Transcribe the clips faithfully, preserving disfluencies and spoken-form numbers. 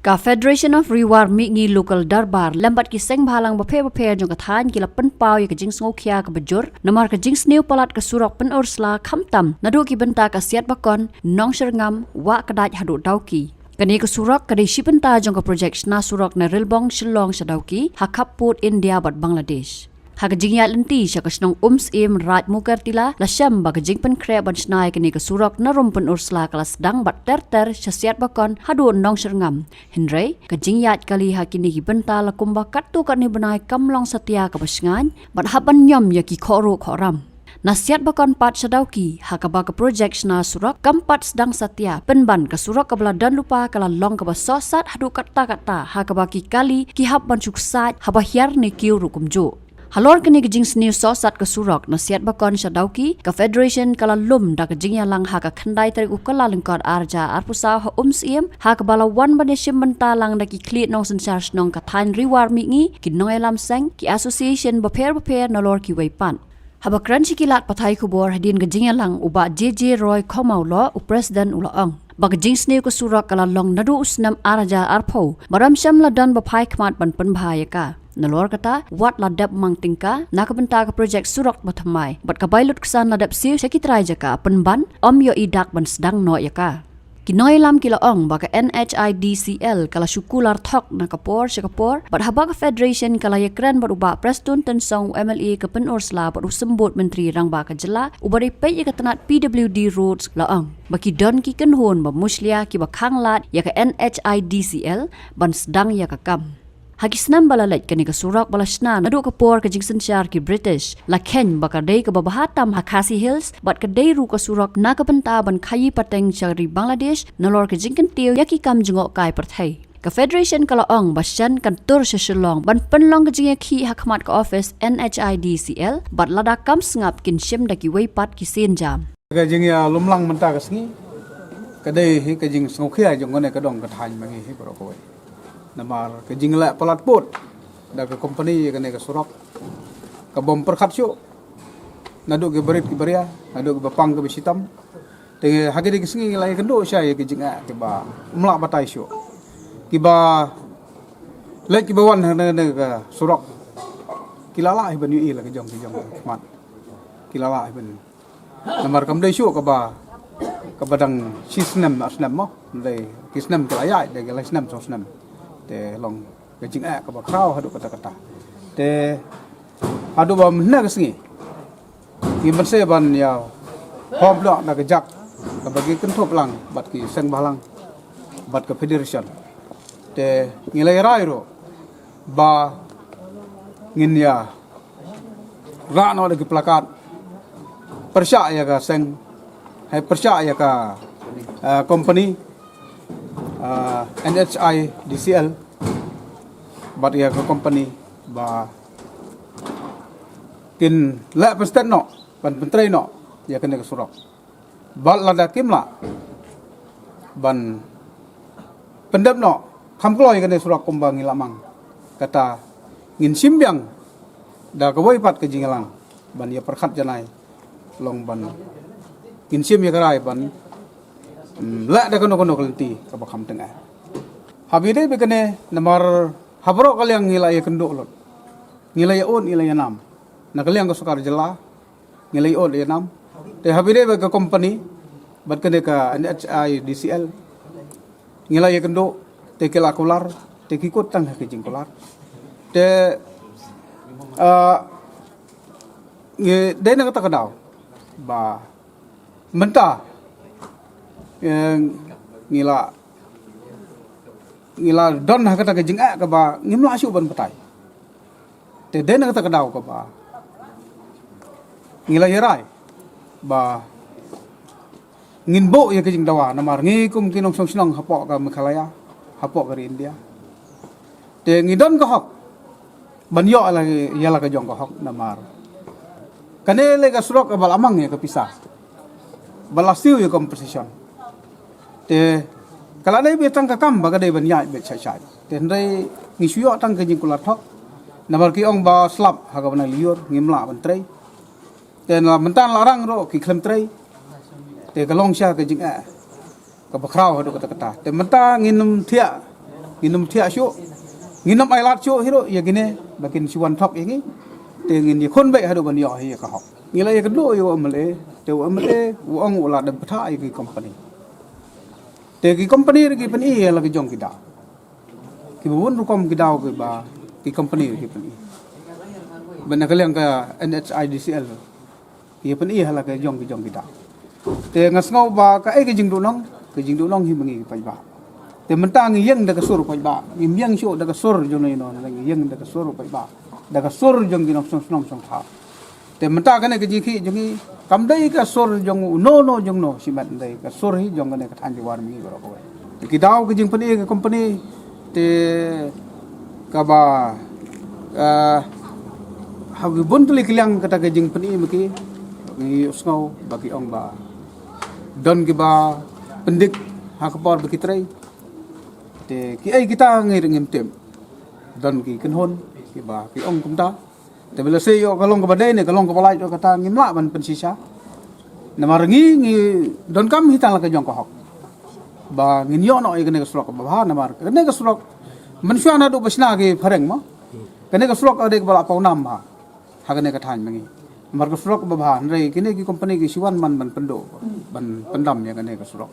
Ka Federation of Ri War Mihngi Local Darbar lem bad ki seng bhalang bapher bapher jong ka thaiñ ki la pynpaw ïa ka jingsngewkhia kaba jur namar ka jingsniew palat ka surok Pynursla, khamtam naduh ki bynta ka Siatbakon, Nongshyrngam, Wahkdait haduh Dawki. Kane ka surok ka dei shi bynta jong ka projek shna surok na Rilbong Shillong sha Dawki ha khappud India bad Bangladesh. Ha ka jingïaid lynti sha ka shnong Umsyiem, Raid Mukertila, la shem ba ka jingpynkhreh ban shna ïa kane ka surok na Rum Pynursla ka la sdang bad ter ter sha Siatbakon haduh Nongshyrngam. Hynrei ka jingïaid kali ha kine ki bynta la kumba katto katne bnai kam long satia kaba shngaiñ bad hap ban ñiom ïa ki khohruh khohram. Na Siatbakon pat sha Dawki, ha kaba ka projek shna surok kam pat sdang satia, pynban ka surok kaba la don lypa ka la long kaba sohsat haduh katta katta, ha kaba ki kali ki hap ban shu ksaid haba hiar ne kiew ruh kumjuh. Halor kane ka jingsniew sohsat ka surok na Siatbakon sha Dawki, ka Federation ka la lum da ka jingïalang ha ka khyndai tarik u Kyllalyngkot ar hajar arphew saw ha Umsyiem, ha kaba la wan ban ïashim bynta lang da ki khlieh nongsynshar shnong ka thaiñ Ri War Mihngi, ki nongïalam seng, ki association bapher bapher nalor kiwei pat. Haba kren sha ki lad pathai khubor hadien ka jingïalang, u Bah J J Roy Khawmawloh, u President, u la ong ba ka jingsniew ka surok ka la long naduh u snem ar hajar arphew bad ym shym la don ba phai khmat ban pynbha ïa ka. Nalor kata, wat la dep mang tyngka na ka bynta ka projek surok ba thymmai bad ka bai lutksan la dep siew sha ki trai jaka, pynban ym ïohi dak ban sdang noh ïa ka. Ki nongïalam ki la ong ba ka N H I D C L ka la shu kular thok na ka por sha ka por bad haba ka Federation ka la ïakren bad u Bah Prestone Tynsong, u M L A ka Pynursla bad u Symbud Myntri Rangbah ka Jylla uba dei peit ïa ka tnat P W D Roads, la ong ba ki don ki kynhun ba mushlia kiba khanglad ïa ka N H I D C L ban sdang ïa ka kam. Ha ki snem ba la leit, kane ka surok ba la shna naduh ka por ka jingsynshar ki British la kheiñ ba ka dei kaba bha tam ha Khasi Hills bad ka dei ruh ka surok na ka bynta ban khaïi pateng sha ri Bangladesh nalor ka jingkyntiew ïa ki kam jngohkai pyrthei. Ka Federation ka la ong ba shen kan tur sha Shillong ban pynlong ka jingïakhih ha khmat ka office N H I D C L bad lada kam sngap kin shim da kiwei pat ki sienjam. Ka jingïalumlang mynta ka sngi ka dei hi ka jingsngewkhia jong kane ka dong ka thaiñ ma ngi hi baroh kawei. Namar ka jingleh palat pud da ka company ïa kane ka surok ka bym pyrkhat shuh, naduh ki barit ki baria, naduh kiba pang kiba shitom. Te ha kine ki sngi ngi la ïakynduh shai ïa ki jingeh kiba ym lah batai shuh, kiba leit kiba wan ha kane ka surok ki la lah hi ban ïohi la ka jong ki jong ki khmat, ki la lah hi ban Namar kam dei shuh kaba, kaba dang shi snem ar snem mo. Dei ki snem ki la ïaid, dei ki lai snem saw snem. Te long ka jingeh kaba khraw haduh katta katta. Te haduh ba mynne ka sngi, ngi mynse ban ïa hop noh na ka jak kaba ki kynthup lang bad ki seng bhalang bad ka federation. Te ngi la rai ruh ba ngin ïa rah noh da ki plakat pyrshah ïa ka seng, hai pyrshah ïa ka, eh, company, eh, N H I D C L, bad ïa ka company ba kin leh pynstet noh ban pyntrei noh ïa kane ka surok. Bad lada kim lah ban pyndep noh kham kloi kane surok kumba ngi la mang, kata ngin shim biang da kawei pat ka jingïalang ban ïa pyrkhat janai long ban ngin shim ïa ka rai ban, mm, leh da kano kano ka lynti kaba kham tyngeh. Haba ïadei bad kane, namar ha baroh ka liang ngi la ïakynduh lut, ngi la ïa ud, ngi la ïa nam na ka liang ka sorkar jylla, ngi la ïa ud ïa nam. Te haba ïadei bad ka company bad kane ka N H I D C L, ngi la ïakynduh, te ki la kular, te ki kut tang ha ki jingkular. Te, ah, ngi dei na kata ka daw ba mynta, eh, ngi la, ngi la don ha kata ka jingeh kaba ngim lah shuh ban batai. Te dei na kata ka daw kaba ngi la ïa rai ba ngin buh ïa ka jingdawa, namar ngi kum ki nongshong shnong hapoh ka Meghalaya, hapoh ka ri India, te ngi don ka hok ban ïoh ïa la, ïa la ka jong ka hok, namar kane lei ka surok kaba la mang ïa ka pisa ba la siew ïa compensation. Te ka la dei beit tang ka kam ba ka dei ban ïaid beit shai shai. Te hynrei ngi shu ïoh tang ka jingkular thok, Namar ki ong ba slap ha ka bnai lyiur ngim lah ban trei. Te na mynta la rang ruh ki khlem trei. Te ka long sha ka jingeh kaba khraw haduh katta-katta. Te mynta ngin ym thiah, ngin ym thiah shuh, ngin ym ailad shuh hi ruh ïa kine ba kin shu wan thok ïa ngi. Te ngin ïakhun beit haduh ban ïoh hi ïa ka hok. Ngi la ïakynduh ïa u M L A, te u M L A u ong u la dep bthah ïa ki company. Te ki company ruh ki pyni ïa la ki jong ki daw. Kiba bun rukom ki daw kiba ki company ruh ki pyni. Ban na ka liang ka N H I D C L ki pyni ha la ka jong ki jong ki daw. Te nga sngew ba kaei ka jingduhnong, ka jingduhnong hi ma ngi ki paidbah. Te mynta ngi ïeng da ka sur paidbah, ngim ïeng shuh da ka sur jong no ïa no, ngi ïeng da ka sur paidbah, da ka sur jong ki nongshong shnong shong thaw. Te mynta kane ka jingkhih jong ngi kam dei ka sur jong uno uno jong no shimet, dei ka sur hi jong kane ka thaiñ Riwar Mihngi baroh kawei. Te ki daw ka jingpyni ka company te kaba, ah, ha ki bun tylli ki liang kata ka jingpyni ma ki, ngi ïohsngew ba ki ong ba don kiba pyndik ha ka por ba ki trei. Te kiei kita ngi ruh ngim tip. Don ki kynhun kiba ki ong kumta. Te ba lehse ïoh ka long kaba dei ne ka long kaba lait ruh kata ngim lah ban pynshisha. Namar ngi ngi donkam hi tang la ka jong ka hok ba ngin ïoh noh ïa kane ka surok kaba bha, namar kane ka surok mynshuwa naduh ba shna ki phareng mo. Kane ka surok ka dei kaba la pawnam bha ha kane ka thaiñ ma ngi. Namar ka surok kaba bha, hynrei kine ki company ki shu wan man ban pynduh, ban pyndam ïa kane ka surok.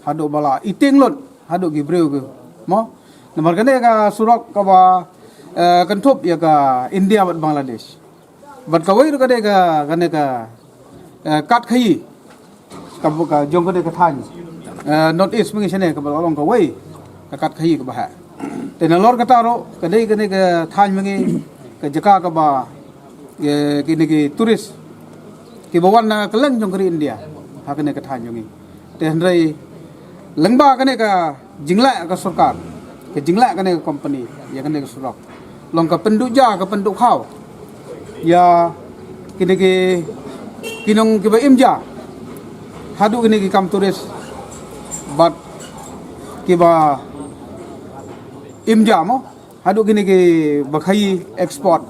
Haduh ba la iting lut haduh ki briew ki mo. Namar kane ka surok kaba, eh, kynthup ïa ka India bad Bangladesh. Bad kawei ruh ka dei ka, kane ka, eh, kat khaïi ka, ka jong kane ka thaiñ, eh, North East ma ngi shane kaba long kawei ka kat khaïi kaba heh. Te nalor kata ruh ka dei kane ka thaiñ ma ngi ka jaka kaba, eh, kine ki tourist kiba wan na kylleng jong ka ri India ha kane ka thaiñ jong ngi. Te hynrei lyngba kane ka jingleh ka sorkar, ka jingleh kane ka company ïa kane ka surok, long ka pynduh ja, ka pynduh khaw ïa kine ki, ki nong kiba im ja haduh kine ki kam tourist bad kiba im ja mo, haduh kine kiba khaïi export,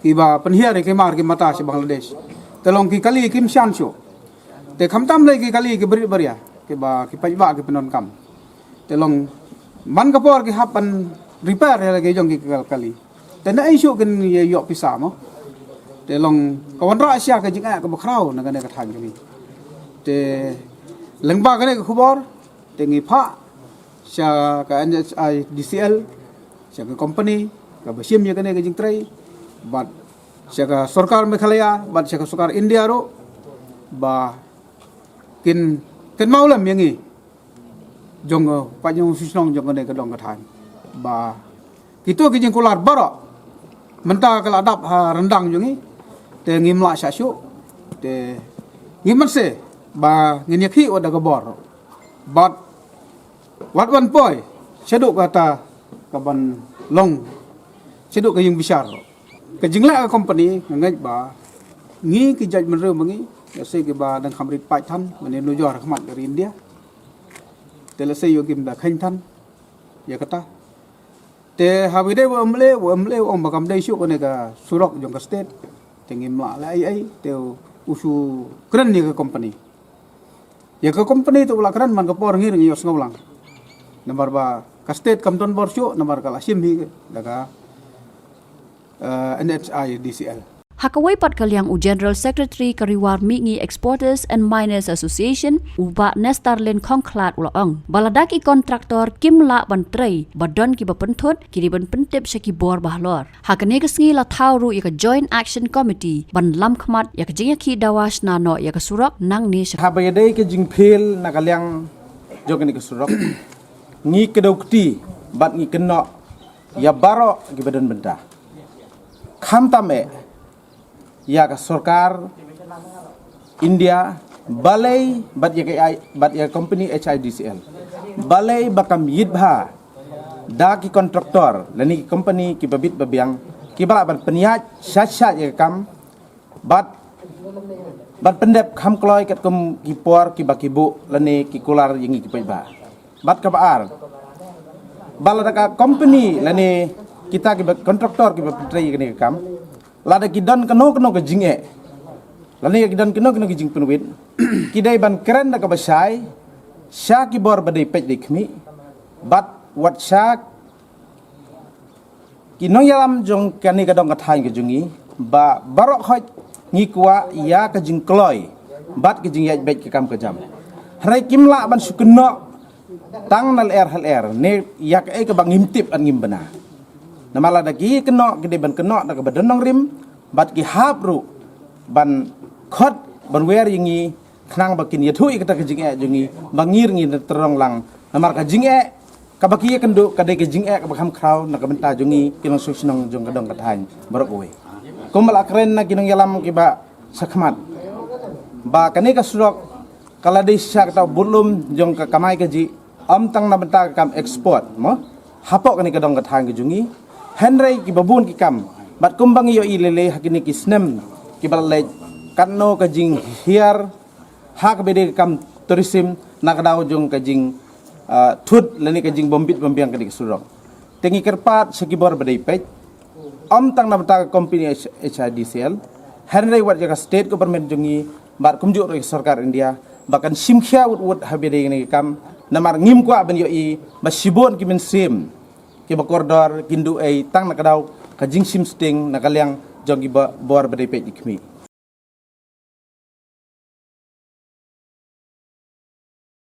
kiba pynhiar ïa ki mar ki mata sha Bangladesh. Te long ki kali kim shan shuh. Te khamtam lei ki kali ki barit baria kiba ki paidbah ki pyndonkam. Te long man ka por ki hap ban repair ïa la ki jong ki kal-, kali. Te naei shuh kin ïa ïoh pisa mo. Te long ka wanrah sha ka jingeh kaba khraw na kane ka thaiñ kane. Te lyngba kane ka khubor te ngi phah sha ka N H I D C L, sha ka company kaba shim ïa kane ka jingtrei, bad sha ka sorkar Meghalaya bad sha ka sorkar India ruh ba kin, kin kynmaw lem ïa ngi jong, uh, paidbah shnong jong kane ka dong ka thaiñ ba kito ki jingkular baroh mynta ka la dap ha ryndang jong ngi. Te ngim lah shah shuh, te ngim mynse ba ngin ïakhih wat da ka bor bad wat wan poi shaduh kata kaban long shaduh ka ïing bishar. Ka jingleh ka company nga ngeit ba ngi ki jaitbynriew ma ngi, lehse kiba dang kham rit paid than, mane nujor ha khmat ka ri India, te lehse ïoh kim da kheiñ than ïa kata. Te haba ïadei bad u M L A, u M L A u ong ba kam dei shuh kane ka surok jong ka state. Te ngim lah leh ei ei, te u shu kren ïa ka company. Ïa ka company te u la kren man ka por ngi ruh ngi ïohsngew lang. Namar ba ka state kam don bor shuh, namar ka la shim hi da ka, eh, N H I D C L. Ha kawei pat ka liang, u General Secretary ka Riwar Mihngi Exporters and Miners Association, u Bah Nestarlin Khongkhlad, u la ong ba lada ki kontraktor kim lah ban trei ba don kiba pynthut, ki dei ban pyntip sha ki bor ba halor. Ha kane ka sngi la thaw ruh ïa ka Joint Action Committee ban lam khmat ïa ka jingïakhih dawa shna noh ïa ka surok nangne sha. Haba ïadei ka jingphiel na ka liang jong kane ka surok, ngi kdew kti bad ngi kynnoh ïa baroh kiba don bynta, khamtam eh ïa ka sorkar India, balei bad ïa ka, bad ïa ka company H I D C L, balei ba kam ïit bha da ki kontraktor lane ki company kiba bit ba biang kiba lah ban pynïaid shait shait ïa ka kam bad ban pyndep kham kloi katkum ki por kiba ki buh lane ki kular ïa ngi ki paidbah. Bad kaba ar, ba lada ka company lane Kita kiba contractor kiba pyntrei ïa kane ka kam, lada ki don kano kano ka jingeh, lada ki don kano kano ka jingpynwit, ki dei ban kren da kaba shai sha ki bor ba dei peit dei khmih, bad wat sha ki nongïalam jong kane ka dong ka thaiñ ka jong ngi, ba baroh khoit ngi kwah ïa ka jingkloi bad ka jingïaid beit ka kam ka jam. Hynrei kim lah ban shu kynnoh tang na lyer ha lyer ne ïa kaei kaba ngim tip bad ngim bna. Namar lada ki kynnoh, ki dei ban kynnoh da kaba don nongrim, bad ki hap ruh ban khot ban wer ïa ngi, khnang ba kin ïathuh ïa kata ka jingeh jong ngi, ba ngir ngi na tyrong lang. Namar ka jingeh kaba ki ïakynduh ka dei ka jingeh kaba kham khraw na ka bynta jong ngi ki nongshong shnong jong ka dong ka thaiñ baroh kawei. Kumba la kren na ki nongïalam kiba shakhmat, ba kane ka surok ka la dei shisha kata u budlum jong ka kamai kajih, ym tang na bynta ka kam export mo hapoh kane ka dong ka thaiñ ka jong ngi, hynrei kiba bun ki kam. Bad kumba ngi ïohi lei lei ha kine ki snem kiba la leit, katno ka jinghiar ha kaba dei ka kam tourism na ka daw jong ka jing, ah, thut lane ka jingbym bit bym biang kane ka surok. Te ngi kyrpad sha ki bor ba dei peit, ym tang na bynta ka company H-, H I D C L, hynrei wat ïa ka state government jong ngi bad kumjuh ruh ïa ka sorkar India, ba kan shim khia wut wut ha kaba dei kane ka kam. Namar ngim kwah ban ïohi ba shibun ki mynsiem kiba kordor kin duh ei tang na ka daw ka jingshim sting na ka liang jong ki ba-, bor ba dei peit dei khmih.